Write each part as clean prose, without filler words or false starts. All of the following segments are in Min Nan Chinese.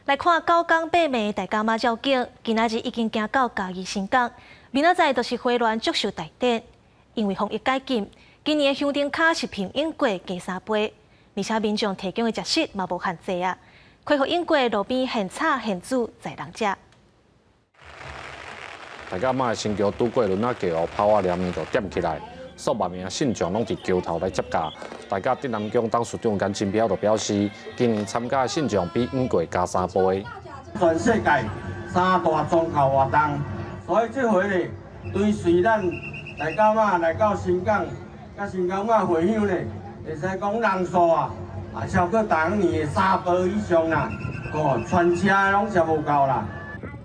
來看九工八暝大甲媽醮境，今仔日已經行到嘉義新港，明仔載就是花蓮祝壽大典。因為防疫解禁，今年的香燈跤是比往過加三倍，而且民眾提供的食食嘛無限制啊。恢復往過路邊現炒現煮載人食。大甲媽的新橋拄過崙仔橋，炮仔連就點起來，數萬名信眾攏佇橋頭來接駕。大甲鎮瀾宮董事長顏金彪就表示，今年參加的信眾比往過加三倍。全世界三大宗教活動，所以這回呢，追隨咱大甲媽來到新港，佮新港媽回鄉呢，會使講人數啊，啊超過當年的三倍以上啦，哦，全車攏食無夠啦。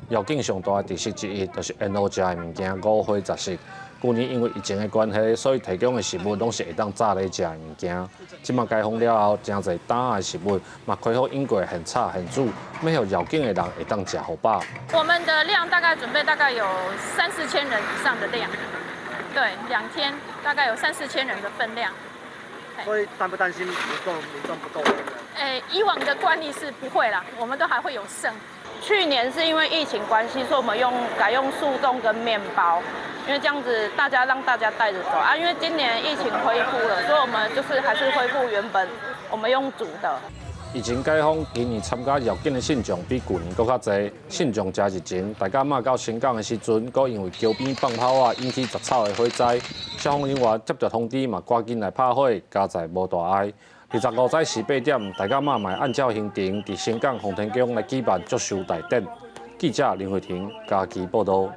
醮境上大的特色之一，就是沿路食的物件五花雜色。舊年因為疫情的關係，所以提供的食物攏是會當炸咧食的物件。這馬解封了後，誠濟擔仔的食物嘛恢復往過現炒現煮，欲予醮境的人會當食予飽。我們的量大概準備大概有三四千人以上的量，對，2天大概有三四千人的分量。所以擔不擔心民眾不夠？誒，以往的慣例是不會啦，我們都還會有剩。去年是因為疫情關係，所以我們改用速凍跟麵包，因為這樣子大家讓大家帶着走啊。因為今年疫情恢復了，所以我們就是還是恢復原本我們用煮的。疫情解封，今年參加醮境的信眾比舊年閣較濟。信眾誠熱情，大甲媽到新港的時陣，閣因為橋邊放炮仔引起雜草的火災，消防人員接到通知嘛，趕緊來拍火，佳哉無大礙。25早時8點，大甲媽嘛按照行程，佇新港奉天宮來舉辦祝壽大典。記者林慧婷嘉義報道。